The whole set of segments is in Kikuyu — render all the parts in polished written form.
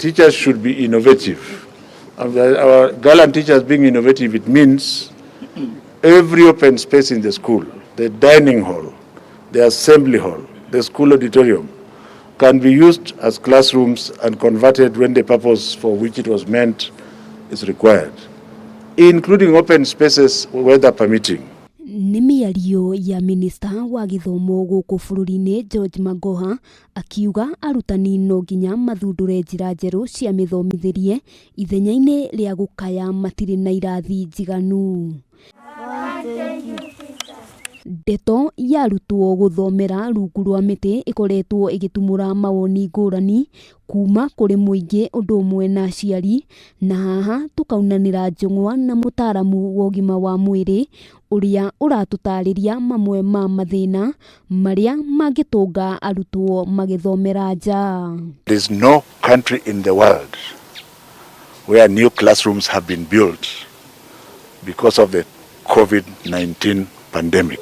Teachers should be innovative. And our gallant teachers being innovative, it means every open space in the school, the dining hall, the assembly hall, the school auditorium, can be used as classrooms and converted when the purpose for which it was meant is required, including open spaces, weather permitting. Nĩ mĩario ya minista wa gĩthomo gũkũ bũrũri-inĩ George Magoha, akiuga arutani no nginya mathundũre njĩra njerũ cia mĩthomithĩrie ithenya-inĩ rĩa gũkaya matirĩ na irathi njiganu. Ndeto ya arutwo gũthomera rungu rwa mĩtĩ ĩkoretwo ĩgĩtumũra mawoni ngũrani kuma kũrĩ mũingĩ ũndũ ũmwe na aciari, na haha tũkaunanĩra njũng'wa na mũtaramu wa ũgima wa mwĩrĩ ũrĩa ũratũtarĩria mamwe ma mathĩna marĩa mangĩtũnga arutwo magĩthomera nja. There is no country in the world where new classrooms have been built because of the COVID-19 pandemic.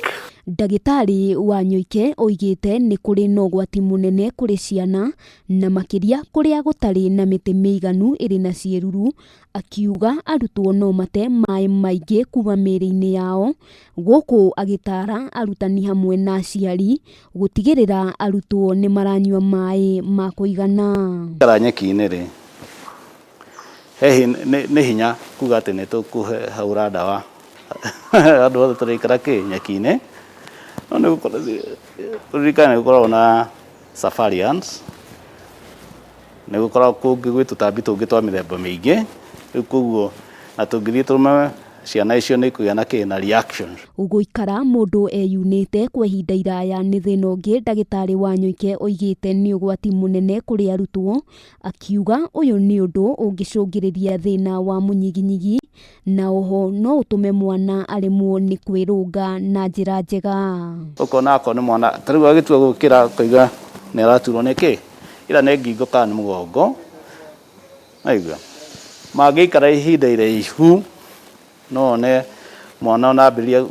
Ndagĩtarĩ Wanyoike oigĩte nĩ kũrĩ na ũgwati mũnene kũrĩ ciana na makĩria kũrĩa gũtarĩ na mĩtĩ mĩiganu ĩrĩ na ciĩruru, akiuga arutwo no mate maĩ maingĩ kuma mĩĩrĩ-inĩ yao, gũkũ agĩtara arutani hamwe na aciari gũtigĩrĩra arutwo nĩ maranyua maĩ ma kũigana. Ikara nyeki-inĩ rĩ, he nĩ hinya kuga atĩ nĩ tũkũhũra ndawa andũ othe tũraikara kĩ nyeki-inĩ, no nĩ tũririkane nĩ gũkoragwo na safari ants, nĩ gũkoragwo kũngĩ gwĩ tũtambi tũngĩ twa mĩthemba mĩingĩ. Rĩu koguo na tũngĩthiĩ tũrũme ciana icio nĩ ikũgĩa na kĩ na reaction. Gũikara mũndũ eyunĩte kwa ihinda iraya nĩ thĩna ũngĩ ndagĩtarĩ Wanyoike oigĩte nĩ ũgwati mũnene kũrĩ arutwo, akiuga ũyũ nĩ ũndũ ũngĩcũngĩrĩria thĩna wa mũnyiginyigi na oho no ũtũme mwana aremwo nĩ kwĩrũnga na njĩra njega. Ũkona akorwo nĩ mwana ta rĩu agĩtua gũkĩra akauga nĩ araturwo nĩ kĩ, ira nĩ ngingo kana nĩ mũgongo, waigua. Mangĩikara ihinda iraihu no one mwana ona ambĩrĩria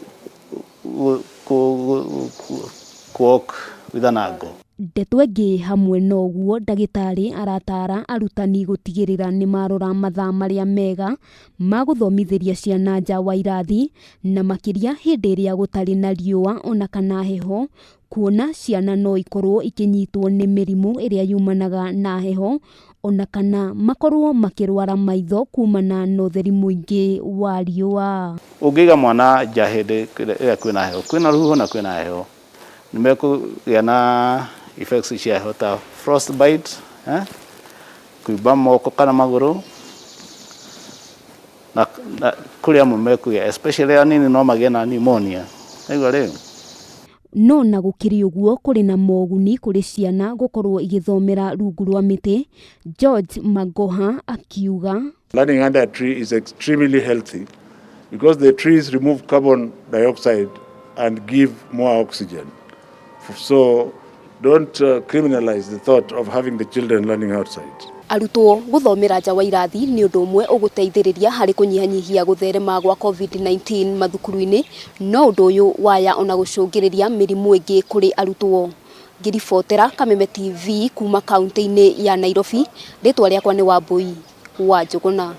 walk with an angle. Ndeto ĩngĩ hamwe na ũguo, ndagĩtarĩ aratara arutani gũtigĩrĩra nĩ marora mathaa marĩa mega ma gũthomithĩria ciana nja wa irathi, na makĩria hĩndĩ ĩrĩa gũtarĩ na riũa ona kana heho, kuona ciana no ikorwo ikĩnyitwo nĩ mĩrimũ ĩrĩa yumanaga na heho ona kana makorwo makĩrwara maitho kumana na ũtheri mũingĩ wa riũa. Ũngĩiga mwana nja hĩndĩ ĩrĩa kwĩna heho, kwĩna rũhuho na kwĩna heho, nĩ mekũgĩa na effects cia heho ta frostbite, kũimba moko kana magũrũ, na kũrĩ amwe mekũgĩa, especially anini, no magĩe na pneumonia. Waigua rĩu. No na gũkĩrĩ ũguo, kũrĩ na moguni kũrĩ ciana gũkorwo igĩthomera rungu rwa mĩtĩ, George Magoha akiuga. Learning under a tree is extremely healthy because the trees remove carbon dioxide and give more oxygen. So don't criminalize the thought of having the children learning outside. Arutwo gũthomera nja wa irathi nĩ ũndũ ũmwe ũgũteithĩrĩria harĩ kũnyihanyihia gũtherema gwa COVID-19 mathukuru-inĩ, no ũndũ ũyũ waya ona gũcũngĩrĩria mĩrimũ ĩngĩ kũrĩ arutwo. Ngĩribotera Kameme TV kuma kaunti-inĩ ya Nairobi, rĩtwa rĩakwa nĩ Wambui wa Njũgũna.